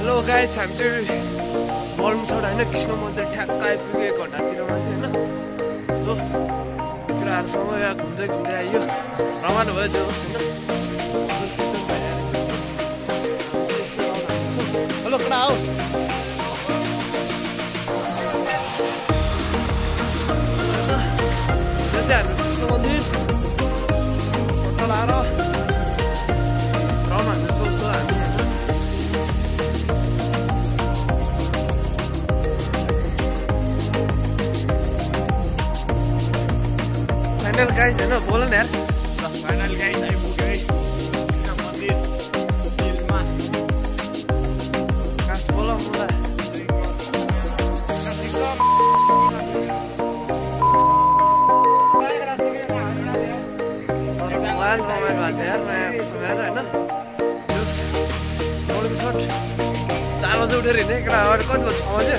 Hello guys, हामी चाहिँ बलुमछोड होइन कृष्ण मन्दिर ठ्याक्क आइपुगेको घन्टातिरमा चाहिँ होइन। सो केटाहरूसँग यहाँ घुम्दै घुम्दै आइयो, रमाइलो भयो जो होइन। हेलो केटा हो, यो चाहिँ हाम्रो कृष्ण मन्दिर फोटो लाएर रमाइलो सोच्छ हामी। फाइनल गाइस हैन, बोल न यार। फाइनल गाइस आइपुग्यो है कृष्ण मन्दिर दिलमा। कास बोल मलाई। मोबाइल भएको छ यार, नयाँ सुनेर होइन। बलुमछोड 4 बजे उठेर हिँड्ने केटा, अगाडि कति बज्यो? 6 बजे है।